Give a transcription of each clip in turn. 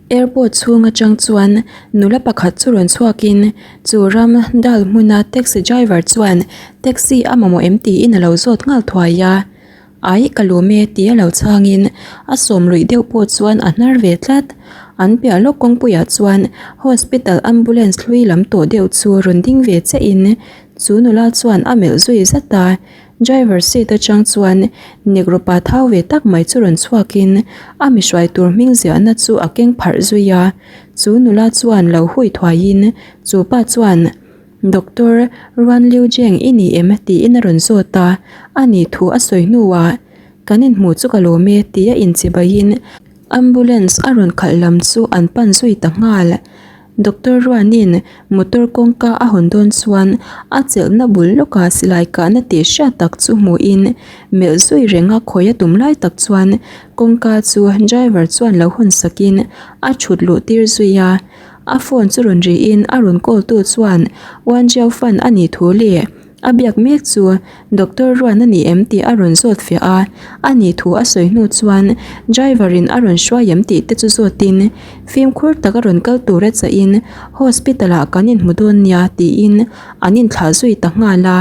Airport chhung atang chuan nula pakhat chu rawn chhuakin chu ram dal hmuna taxi driver chuan taxi a mamawh em tiin a lo zawt nghal thuai a. Aih ka lawm e tia lo chhangin a sawm luih deuh pawh chuan a hnar ve tlat. An piah lawk kawngpuiah chuan hospital ambulance hlui lam tawh deuh chu rawn ding ve chiahin chu nula chuan a melh zui zat a. Driver seat atang chuan negro pa thau ve tak mai chu rawn chhuakin a mi hruai tur hming ziahna chu a keng pharh zui a. Chu nula chuan lo hui thuaiin chu pa chuan Doctor Ruan Liu Jeng i ni em? tiin a rawn zawt a, a nih thu a sawi hnuah Kan inhmuh chu ka lawm e tia inchibaiin ambulance a rawn khalh lam chu an pan zui ta nghal. Doctor Ruanin motor kawngka a hawn dawn chuan a chelhna bul lawkah silai kahna tih hriat tak chu hmuhin melh zui renga khawi a tum lai tak chuan kawngka chu driver chuan lo hawn sakin a thut luh tir zui a. A phone chu rawn rihin a rawn call tu chuan Wan Jiao Fan a nih thu leh a biak mek chu Doctor Ruan a ni em tih a rawn zawt fiah a, a nih thu a sawi hnu chuan driver in a rawn hruai em tih te chu zawtin fimkhur tak a rawn kal tur a chahin hospital ah kan inhmu dawn nia tiin an inthlah zui ta nghal a.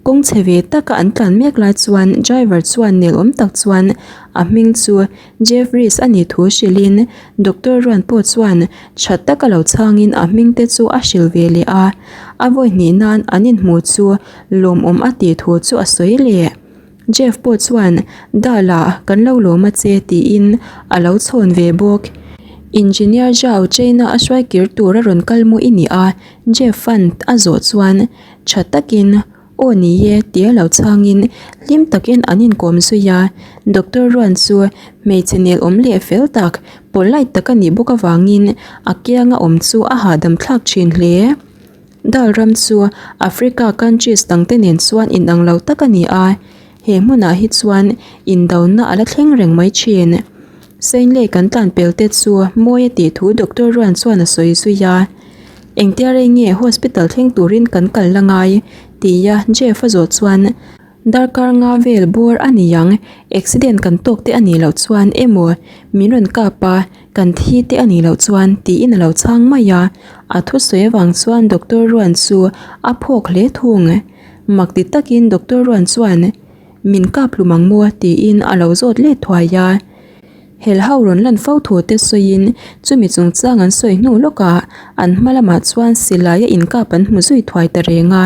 Kawng chhe ve taka an tlan mek lai chuan driver chuan nelawm tak chuan a hming chu Jeffries a nih thu hrilhin doctor Ruan pawh chuan tha taka lo chhangin a hming te chu a hrilh ve leh a, a vawi hnih nan an inhmuh chu lawmawm a tih thu chu a sawi leh. Jeff pawh chuan Dala kan lo lawm a che tiin a lo chhawn ve bawk. Engineer Zhao China a hruai kir tur a rawn kal maw i nih a? Jeff an a zawh chuan Tha takin, Aw ni e, tia lo chhangin hlim takin an inkawm zui a. Doctor Ruan chu hmeichhe nel awm leh fel tak, polite tak a nih bawk avangin a kianga awm chu a hahdam thlak thin hle. Dal ram chu Africa countries dangte nen chuan inang lo tak a ni a, he hmunah hi chuan indona a la thleng reng mai thin. Sainlei kan tlan pel te chu mawi a tih thu Doctor Ruan chuan a sawi zui a. Engtia rei nge hospital thleng turin kan kal la ngai? tia Jeff a zawh chuan darkar nga vel bawr a ni ang, accident kan tawk te a nih loh chuan emaw min rawn kap a, kan thi te a nih loh chuan tiin a lo chhang mai a, a thusawi avang chuan doctor Ruan chu a phawk hle thung. Mak ti takin doctor Ruan chuan min kap hlum ang maw tiin a lo zawt let thuai a. Hel ho rawn lan fo thu te sawiin chumi chungchang an sawi hnu lawkah an hma lamah chuan silai a inkap an hmu zui thuai ta reng a.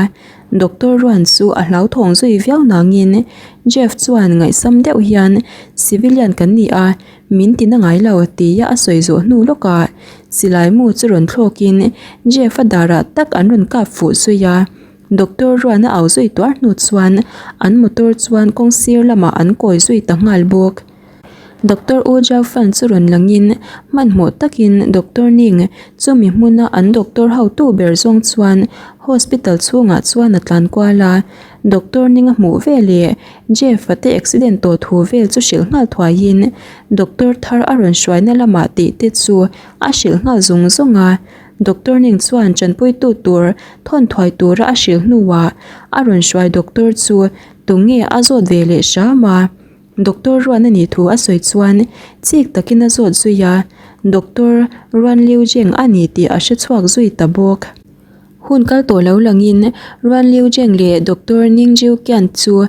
Doctor Ruan chu a hlauthawng zui viau nangin Jeff chuan ngaihsam deuh hian civilian kan ni a, min ti na ngai lo tia a sawi zawh hnu lawkah silai mu chu rawn thlawkin Jeff a darah tak an rawn kap fuh zui a. Doctor Ruan a au zui tuar hnu chuan an motor chuan kawng sir lamah an kawi zui ta nghal bawk. Doctor U Jiao Fan chu rawn langin hmanhmawh takin Doctor Ning chumi hmuna an doctor hotu ber zawng chuan hospital chhungah chuan a tlan kual a. Doctor Ning a hmuh veleh Jeff a te accident tawh thu vel chu hrilh nghal thuaiin doctor thar a rawn hruaina lamah tih te chu a hrilh nghal zung zung a. Doctor Ning chuan tanpuitu tur thawn thuai tura a hrilh hnuah a rawn hruai doctor chu tunge a zawt ve leh hram a. Doctor Ruan a nih thu a sawi chuan chik takin a zawt zui a, Doctor Ruan Liu Jeng a ni tih a hre chhuak zui ta bawk. Hun kal tawh lo langin Ruan Liu Jeng leh Doctor Ning Jiu Qian chu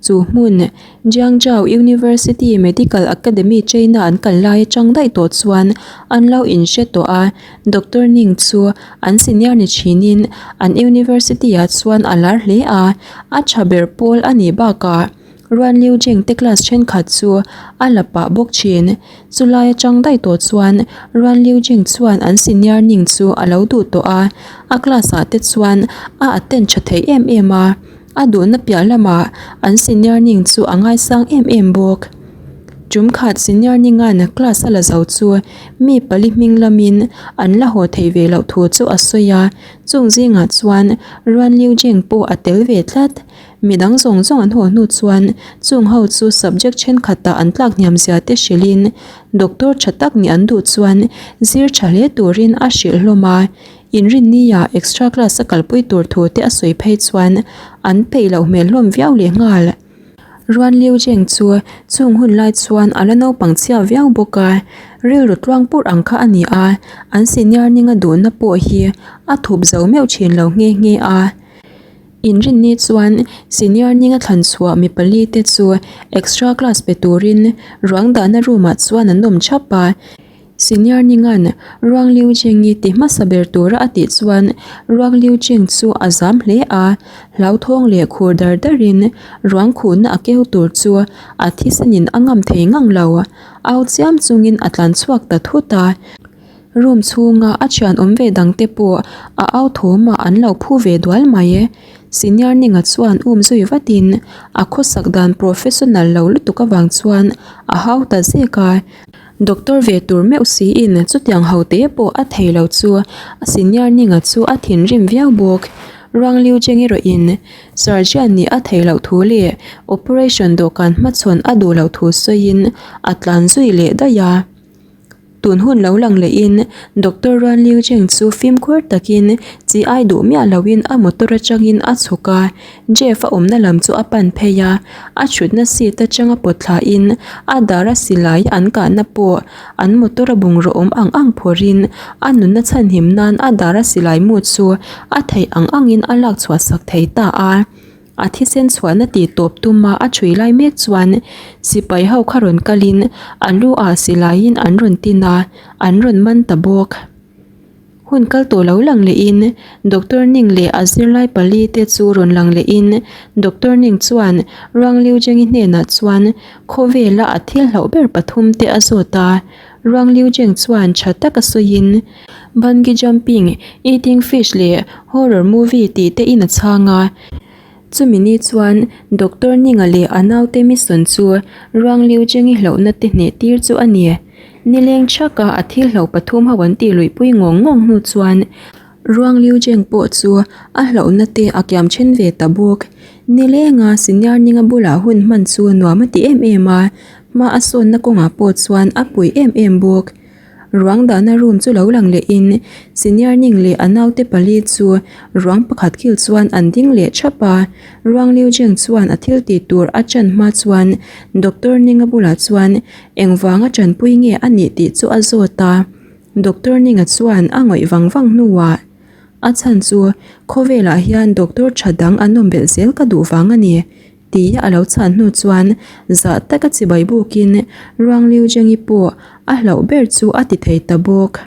chu hmun Jiangzhou University Medical Academy China an kal lai atang daih tawh chuan an lo inhre tawh a, Doctor Ning chu an senior ni thinin an university ah chuan a lar hle a, a tha ber pawl a nih bakah Ruan Liu Jing te class thenkhat chu a la pah bawk thin. Chulai atang daih tawh chuan Ruan Liu Jing chuan an senior ning chu a lo duh tawh a, a class ah te chuan a attend tha thei em em a, a duhna piah lamah an senior ning chu a ngaisang em em bawk. Tum khat senior ningan class a la zo chu mi pali hming lamin an la haw theih ve loh thu chu a sawi a, chung zingah chuan Ruan Liu Jing pawh a tel ve tlat. Mi dang zawng zawng an haw hnu chuan chung ho chu subject thenkhatah an tlak hniam zia te hrilhin doctor tha tak nih an duh chuan zir tha hle turin a hrilh hlawm a, inrinni ah extra class a kalpui tur thu te a sawi phei chuan an peih loh hmel hlawm viau leh nghal. Ruan Liu Zheng chu chung hun lai chuan a la naupang chhia viau bawk a, rilru tluang purh ang kha a ni a, an senior ninga duhna pawh hi a thup zo meuh thin lo nghe nghe a. Inrinni chuan senior ninga thlan chhuah mi pali te chu extra class pe turin ruang dahna room ah chuan an awm thap a. Senior Ningan Ruang Liu Jing-i ti hmasa ber tura a tih chuan Ruang Liu Jing chu a zam hle a, hlauthawng leh khur dar darin ruang khuhna a keu tur chu a thisenin a ngam thei ngang lo. Au chiam chungin a tlan chhuak ta thut a. Room chhunga a thian awm ve dangte pawh a au thawmah an lo phu ve dual mai. Senior Ninga chuan um zui vatin a khawsak dan professional lo lutuk avang chuan a hau ta zek a. Doctor ve tur meuh siin chutiang ho te pawh a thei lo chu a senior Ninga chu a thinrim viau bawk. Ruang Liu Cheng erawhin surgeon nih a thei loh thu leh operation dawhkan hmachhawn a duh loh thu sawiin a tlan zui leh daih a. Tun hun lo lang lehin Doctor Ruan Liu Cheng chu fimkhur takin chi ai duh miah loin a motor atangin a chhuk a. Jeff a awmna lam chu a pan phei a, a thutna seat atanga pawt thlain a dar a silai an kahna pawh an motor a bungraw awm ang ang phawrhin a nunna chhanhim nan a dar a silai mu chu a theih ang angin a lak chhuah sak thei ta a. A thisen chhuahna tih tawp tuma a chhui lai mek chuan sipai ho kha rawn kalin a lu ah silaiin an rawn tin a, an rawn man ta bawk. Hun kal tawh lo lang lehin Doctor Ning leh a zirlai pali te chu rawn lang lehin Doctor Ning chuan Ruang Liu Zhengi hnenah chuan khawvela a thil hlauh ber pathum te a zawt a. Ruang Liu Zheng chuan tha taka sawiin Bungee jumping, eating fish leh horror movie tih te in a chhang a. Chumi ni chuan Doctor Ninga leh a naute mission chu Ruang Liu Zhengi hlauhna te hneh tir chu a ni. Nileng chhaka a thil hlo pathum ho an tih luihpui ngawng ngawng hnu chuan Ruang Liu Zheng pawh chu a hlauhna te a kiam then ve ta bawk. Nilenga senior ninga bulah hun hman chu nuam a ti em em a, hma a sawnna kawngah pawh chuan a pui em em bawk. Ruang dahna room chu lo lang lehin senior ning leh a naute pali chu ruang pakhat kil chuan an ding leh thap a. Ruang Liu Zheng chuan a thil tih tur a chan hma chuan Doctor Ninga bulah chuan Engvanga tanpui nge a nih tih chu a zawt a, Doctor Ninga chuan a ngawih vang vang hnuah, A chhan chu khawvelah hian doctor tha dang an awm belh zel ka duh vang a ni, tia a lo chhan hnu chuan zah taka chibai bukin Ruang Liu Zhengi pawh a hlauh ber chu a ti thei ta bawk.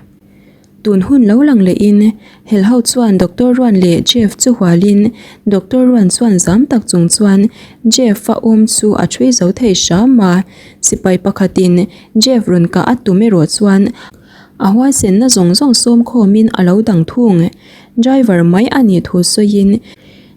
Tun hun lo lang lehin Helho chuan Doctor Ruan leh Jeff chu hualin Doctor Ruan chuan zam tak chung chuan Jeff a awm chu a thui zo thei hram a. Sipai pakhatin Jeff rawn kah a tum erawh chuan a huaisenna zawng zawng sawm khawmin a lo dang thung. Driver mai a nih thu sawiin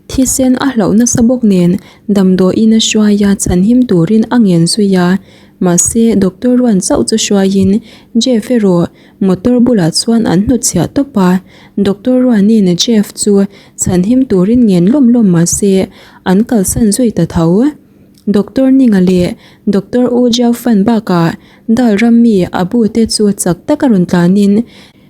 thisen a hlauh nasa bawk nen damdawiin a hruai a chhanhim turin a ngen zui a. Mahse Doctor Ruan chauh chu hruaiin Jeff erawh Motor bulah chuan an hnutchhiah tawp a, Doctor Ruani'n Jeff chu chhanhim turin ngen lawm lawm mah se an kalsan zui ta tho. Doctor Ninga leh Doctor U Jiao Fan bakah Dal ram mi Abu te chu chak taka rawn tlanin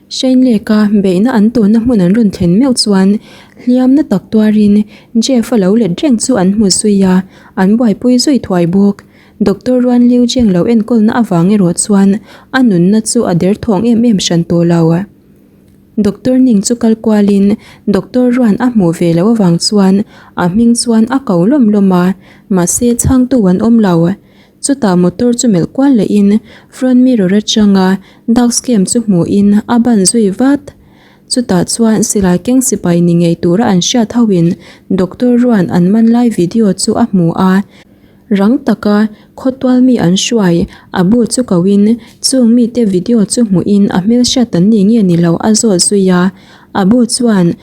Shane Lake-a beihna an tawnna hmun an rawn thlen meuh chuan hliamna tak tuarin Jeff-a lo let reng chu an hmu zui a, an buaipui zui thuai bawk. Doctor Ruan Liu Zheng lo enkawlna avang erawh chuan a nunna chu a derthawng em em hran tawh lo. Doctor Ning chu kal kualin Doctor Ruan a hmuh ve loh avang chuan a hming chuan a ko lawm lawm a, mahse chhangtu an awm lo. Chutah motor chu melh kual lehin front mirror atanga dark scam chu hmuhin a ban zui vat. Chutah chuan silai keng sipai ni ngei tura an hriat hoin Doctor Ruan an man lai video chu a hmu a. Rang taka khawtual mi an hruai, a bu chu koin chung mite video chu hmuhin a hmelhriat an ni nge ni lo a zawt zui a. A bu chuan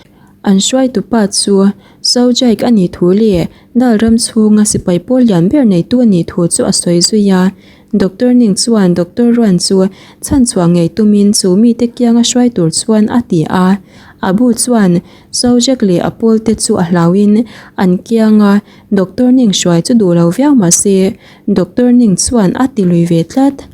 an hruaitupa chu Sojaik a nih thu leh Dal ram chhunga sipai pawl lian ber neitu a nih thu chu a sawi zui a. Doctor Ning chuan Doctor Ruan chu chhanchhuah ngei tumin chu mite kianga hruai tur chuan a ti a. A bu chuan Sojak leh a pawlte chu a hlauhin an kianga Doctor Ning hruai chu duh lo viau mah se, Doctor Ning chuan a ti lui ve tlat.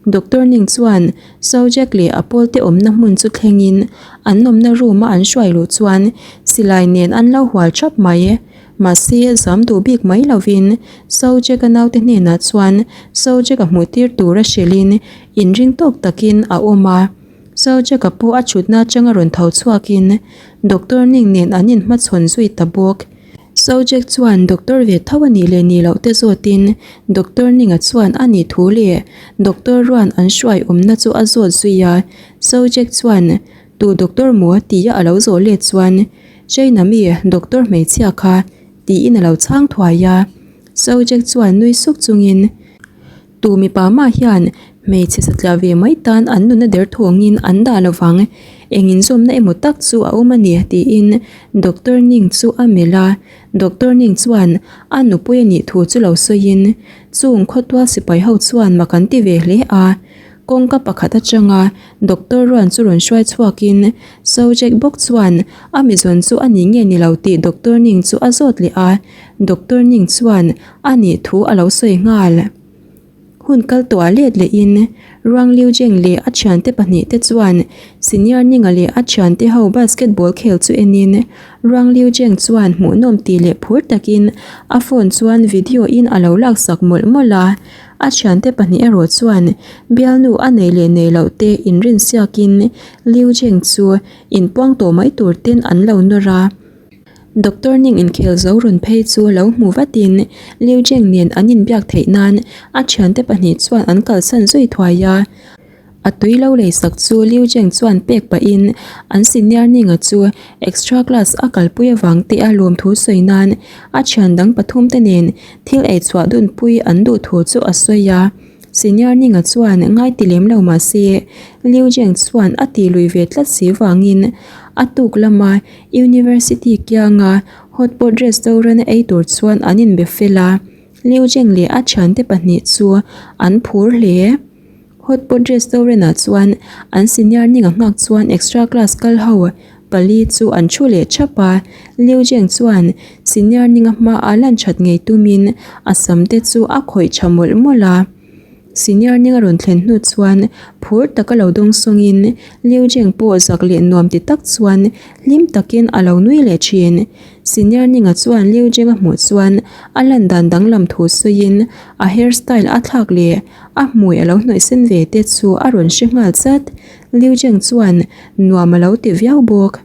Doctor Ning chuan Sojak leh a pawlte awmna hmun chu thlengin an awmna room a an hruai luh chuan silai nen an lo hual thap mai. Mahse, zam duh bik mai lovin Sojek-a naute hnenah chuan Sojek-a hmuhtir tura hrilhin inring tawk takin a awm a. Sojek-a pawh a thutna atanga rawn tho chhuakin Doctor Ning nen an inhmachhawn zui ta bawk. Sojek chuan doctor ve tho a nih leh nih loh te zawtin Doctor Ninga chuan a nih thu leh Doctor Ruan an hruai awmna chu a zawt zui a. Sojek chuan, Tu doctor maw? tia a lo zawh let chuan, China mi doctor hmeichhia kha, tiin a lo chhang thuai a. Sojek chuan nui suk chungin, Tu mipa mah hian hmeichhe satliah ve mai tan an nuna der thawngin an dah lo vang, eng inzawmna emaw tak chu a awm a ni tiin Doctor Ning chu a melh a. Doctor Ning chuan a nupui a nih thu chu lo sawiin chung khawtual sipai ho chuan mak an ti ve hle a. Kawngka pakhat atanga Doctor Ruan chu rawn hruai chhuakin Sojek bawk chuan a mizawn chu a ni nge ni lo tih Doctor Ning chu a zawt leh a. Doctor Ning chuan a nih thu a lo sawi nghal. Hun kal tawh ah let lehin Ruang Liu Jeng leh a thiante pahnih te chuan Senior Ninga leh a thiante ho basketball khel chu enin Ruang Liu Jeng chuan hmuhnawm tih leh phur takin a phone chuan video in a lo laksak mawlh mawlh a. A thiante pahnih erawh chuan bialnu a nei leh nei loh te inrinsiakin Liu Jeng chu inpuang tawh mai tur ten an lo nawr a. Doctor Ning inkhel zo rawn phei chu lo hmu vatin Liu Jeng nen an inbiak theih nan a thiante pahnih chuan an kalsan zui thuai a. A tui lo leisak chu Liu Jeng chuan pek pahin an senior Ninga chu extra class a kalpui avang te a lawmthu sawi nan a thian dang pathum te nen thil ei chhuah dunpui an duh thu chu a sawi a. Senior Ninga chuan ngai ti lem lo mah se Liu Jeng chuan a ti lui ve tlat si vangin a tuk lama University kianga hot pot restaurant a ei tur chuan an inbe fel a, Liu Jeng leh a thiante pahnih chu an phur hle. Hot pot restaurant ah chuan an senior ninga nghak chuan extra class kal ho pali chu an thu leh thap a, Liu Jeng chuan senior ninga hmaa lan that ngei tumin a sam te chu a khawih tha mawlh mawlh a. Senior ning a rawn thlen hnu chuan phur taka lo dawng sawngin Liu Jeng pawh zak leh nuam ti tak chuan hlim takin a lo nui leh thin. Senior ninga chuan Liu Jeng a hmuh chuan a lan dan danglam thu sawiin a hair style a thlak leh a hmui a lo hnawih sen ve te chu a rawn hre nghal chat. Liu Jeng chuan nuam a lo ti viau bawk.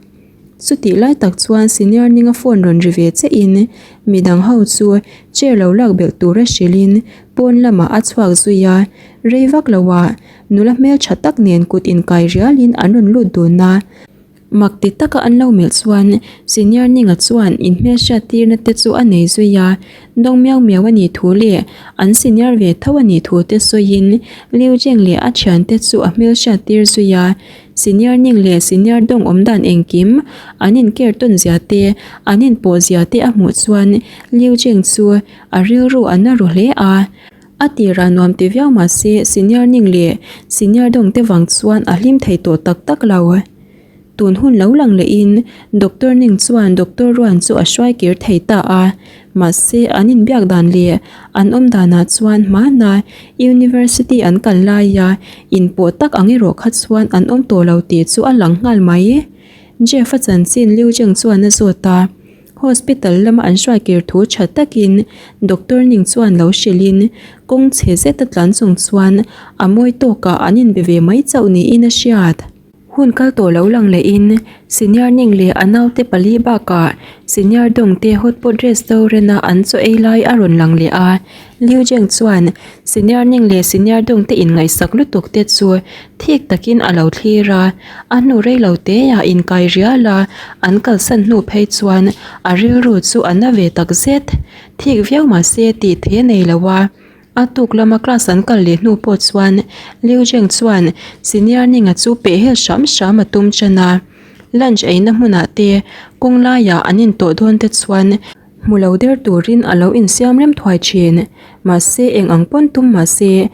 Chutih lai tak chuan senior ninga phone rawn ri ve che in midang ho chu chair lo lak belh tura hrilh in pawn lamah a chhuak zui a, rei vak lo ah nula hmeltha tak nen kut inkai rial in an rawn lut dun a. Mak ti taka an lo melh chuan senior ninga chuan in hmelhriat tirna te chu a nei zui a, dawng miau miau a nih thu leh an senior ve tho a nih thu te sawiin Liu Jeng leh a thiante chu a hmelhriat tir zui a. Senior ning leh senior dawng awm dan engkim, an inker tawn zia te, an inpawh zia te a hmuh chuan Liu Jeng chu a rilru a na ru hle a. A tirah nuam ti viau mah se senior ning leh senior dawng te vang chuan a hlim thei tawh tak tak lo. Tun hun lo lang lehin Doctor Ning chuan Doctor Ruan chu a hruai kir thei ta a. Mahse, an inbiak dan leh an awm danah chuan hmana University an kal laia inpawh tak ang erawh kha chuan an awm tawh lo tih chu a lang nghal mai. Jeff-a chanchin Liu Jeng chuan a zawt a, Hospital lama an hruai kir thu tha takin Doctor Ning chuan lo hrilhin kawng chhe zeta tlan chung chuan a mawi tawkah an inbe ve mai chauh niin a hriat. Hun kal tawh lo lang lehin Senior Ning leh a naute pali bakah Senior Dong te hotpot restaurant a an chaw ei lai a rawn lang leh a. Liu Jeng chuan Senior Ning leh Senior Dong te inngaihsak lutuk te chu thik takin a lo thlir a, a hnu rei lo teah inkai rial a an kalsan hnu phei chuan a rilru chu a na ve takzet. Thik viau mahse tih thei a nei lo a. A tuk lama class an kal leh hnu pawh chuan Liu Jeng chuan senior Ninga chu peh hel hram hram a tum tan a. Lunch eina hmunah te kawng laiah an intawh dawn te chuan hmu lo der turin a lo insiam rem thuai thin. Mahse eng ang pawn tum mahse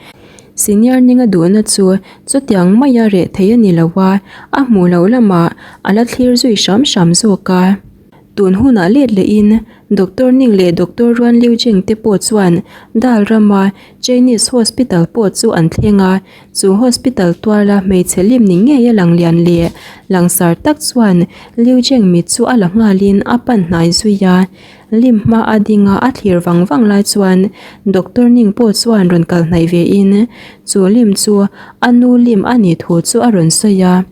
senior Ninga duhna chu chutiang maia reh thei a ni lo a, a hmuh loh lamah a la thlir zui hram hram zawk a. Tun hunah let lehin Doctor Ning leh Doctor Ruan Liu Jing te pawh chuan Dal rama Chinese Hospital pawh chu an thleng a, chu hospital tuala hmeichhe lim ni ngei a lang lian leh langsar tak chuan Liu Jing mit chu a la nghalin a pan hnai zui a. Lim hma a ding a a thlir vang vang lai chuan Doctor Ning pawh chuan rawn kal hnaih ve in chu lim chu a nu lim a nih thu chu a rawn sawi a.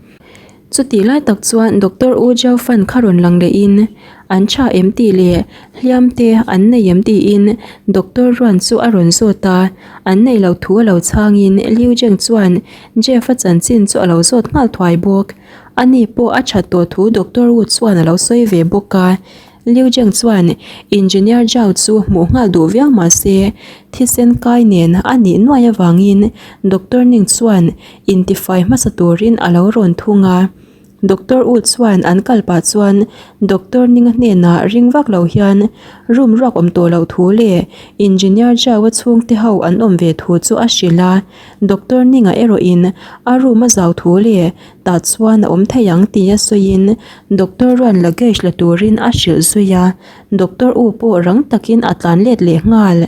Chutih lai tak chuan Doctor U Jiao Fan kha rawn lang leh in an tha em tih leh hliam te an nei em tiin Doctor Ruan chu a rawn zawt a, an neih loh thu a lo chhang in Liu Zheng chuan Jeff-a chanchin chu a lo zawt nghal thuai bawk. Ani pawh a that tawh thu Doctor Wu chuan a lo sawi ve bawk a. Liu Zheng chuan Engineer Zhao chu hmuh nghal duh viau mah se, thisen kai nen a nih nuai avangin Doctor Ning chuan intifai hmasa turin a lo rawn thung a. Doctor Wu chuan an kal pah chuan Doctor Ninga hnenah ring vak lo hian room ruak awm tawh loh thu leh Engineer Zhao-a chhungte ho an awm ve thu chu a hrilh a. Doctor Ninga erawhin a room a zau thu leh Tah chuan a awm thei ang tia sawiin Doctor ruan luggage la turin a hrilh zui a, Doctor U pawh rang takin a tlan let leh nghal.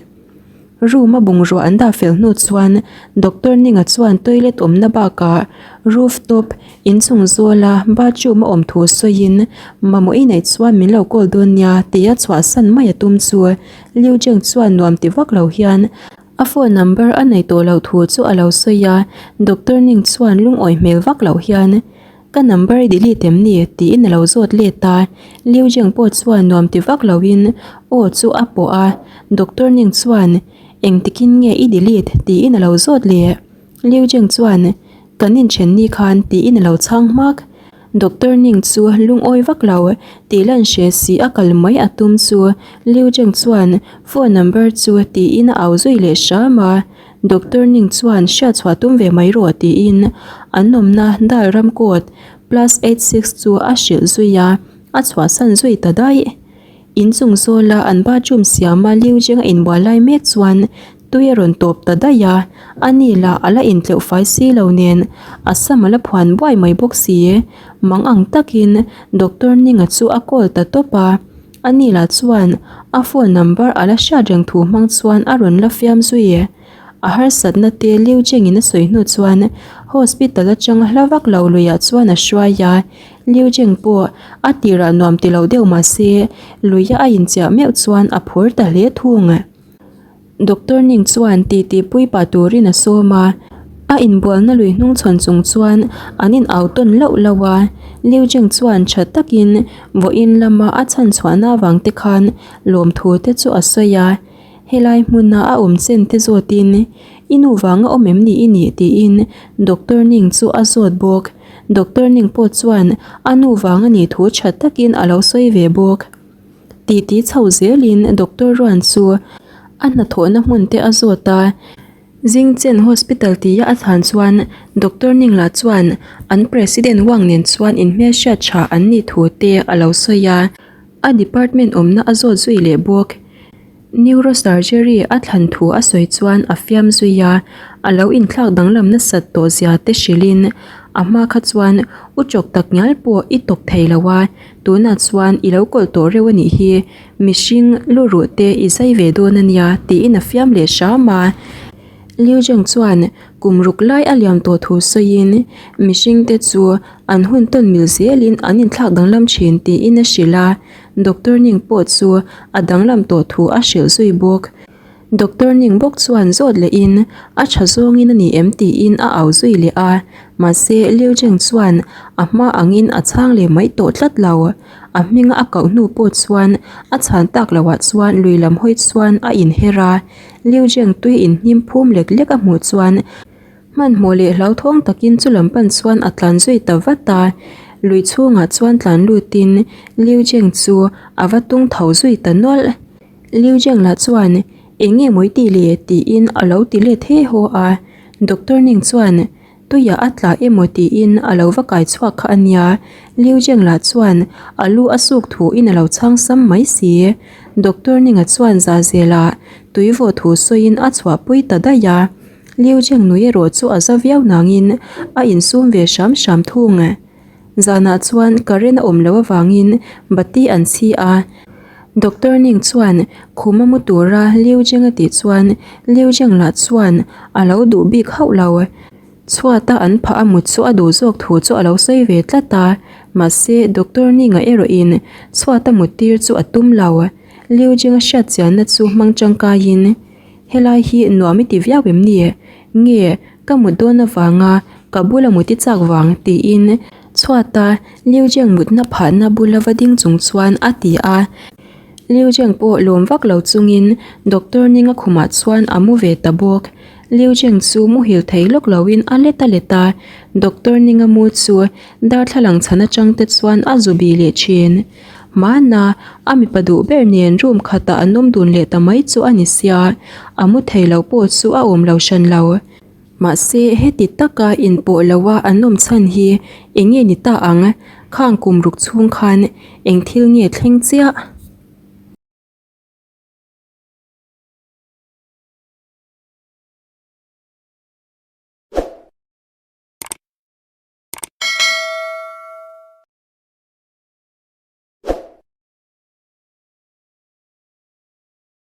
Room a bungrua an dah fel hnu chuan Doctor Ninga chuan toilet awmna bakah roof top inchung zawla bathroom a awm thu sawiin mamawh i neih chuan min lo call dawn nia tia chhuahsan mai a tum chu Liu Zheng chuan nuam ti vak lo hian A phone number a nei tawh loh thu chu a lo sawi a, Doctor Ning chuan lungawi hmel vak loh hian, Ka number i delete em ni? tiin a lo zawt let a, Liu Zheng pawh chuan nuam ti vak lohin aw chu a pawh a, Doctor Ning chuan, Engtikin nge i delete? tiin a lo zawt leh. Liu Zheng chuan, Kan inthen ni khan tiin a lo chhang hmak. Doctor Ning chu lungawi vak lo tih lan hre si a kal mai a tum chu Liu Zheng chuan phone number chu tiin a au zui leh hram a. Doctor Ning chuan hriat chhuah tum ve mai rawh tiin an awmna dal ram code plus 86 chu a hrilh zui a, a chhuahsan zui ta daih. Inchung zawla an bathroom siama Liu Zheng a inbual lai mek chuan tui a rawn tawp ta daih a, ani lah a la intleuh fai si lo nen a sam a la phuan buai mai bawk si. Mang ang takin Doctor Ninga chu a call ta tawp a, ani lah chuan a phone number a la hriat reng thu hmang chuan a rawn la fiam zui. A harsatna te Liu Zhengin a sawi hnu chuan hospital atanga hla vak lo luiah chuan a hruai a, Liu Zheng pawh a tirah nuam ti lo deuh mah se luia a inchiah meuh chuan a phur ta hle thung. Doctor Ning chuan titi pui pah turin a sawm a, a inbualna lui hnung chhawn chung chuan an in au tawn lauh lauh a. Liu Zheng chuan tha takin vawiin lama a chhan chhuahna avang te khan lawmthu te chu a sawi a. Helai hmuna a awm chen te zawtin i nu vanga awm em ni i nih tiin Doctor Ning chu a zawt bawk. Doctor Ning pawh chuan a nu vang a nih thu tha takin a lo sawi ve bawk. Titi chho zelin Doctor Ruan chu a hnathawhna hmun te a zawt a. Jingchen Hospital tia a chhan chuan Doctor Ning lah chuan an President Wang nen chuan inhmelhriat tha an nih thu te a lo sawi a. A department awmna a zawt zui leh bawk. Neurosurgery a thlan thu a sawi chuan a fiam zui a, a lo inthlak danglam nasat tawh zia te hrilhin a hma kha chuan u chawk tak ngial pawh i tawk thei lo a, tunah chuan i lo kawlh tawh reuh a nih hi, mihring lu ruh te i zai ve dawn a nia tiin a fiam leh hram a. Liu Zheng chuan kum ruk lai a liam tawh thu sawiin mihring te chu an hun tawn mil zelin an inthlak danglam thin tiin a hrilh a. Doctor Ning pawh chu a danglam tawh thu a hrilh zui bawk. Doctor Ning bawk chuan zawt lehin a tha zawngin a ni em tiin a au zui leh a, mahse Liu Zheng chuan a hma angin a chhang leh mai tawh tlat lo. A hminga a koh hnu pawh chuan a chhan tak loah chuan lui lam hawi chuan a inher a, Liu Zheng tui inhnim phum lek lek a hmuh chuan Hmanhmawh leh hlauthawng takin chu lam pan chuan a tlan zui ta vat a, lui chhungah chuan tlan lutin Liu Zheng chu a va tung tho zui ta nawlh. Liu Zheng lah chuan, Eng nge mawi tih le? tiin a lo ti let he haw a. Doctor Ning chuan, Tuiah a tla emaw tiin a lo va kai chhuak kha a nia. Liu Zheng lah chuan a lu a suk thuin a lo chhang sam mai si. Doctor Ninga chuan Zahzela tui vawh thu sawiin a chhuahpui ta daih a. Liu Zheng nui erawh chu a za viau nangin a insum ve hram hram thung. Zanah chuan current a awm loh avangin bati an chhi a. Doctor Ning chuan khum a mu tura Liu Zheng a tih chuan Liu Zheng lah chuan a lo duh bik hauh lo. Chhuata an phah a mut chu a duh zawk thu chu a lo sawi ve tlat a. Mahse Doctor Ninga erawhin chhuata mut tir chu a tum lo. Liu Jing-a hriat chianna chu hmang tangkaiin, Helai hi nuam i ti viau em ni? Nge, ka mut dawn avanga ka bula mut i chak vang? tiin chhuata Liu Jing mutna phahna bula va ding chung chuan a ti a. Liu Jing pawh lawm vak lo chungin Doctor Ninga khumah chuan a mu ve ta bawk. Liu Jing chu muhil thei lawk loin a let a let a, Doctor Ninga mu chu darthlalang chhan atang te chuan a zu bih leh thin. Hmana a mipa duh ber nen room khatah an awm dun leh ta mai chu a ni sia, a mu thei lo pawh chu a awm lo hran lo. Mahse heti taka inpawh loa an awm chhan hi eng nge ni ta ang? Khang kum ruk chhung khan eng thil nge thleng chiah?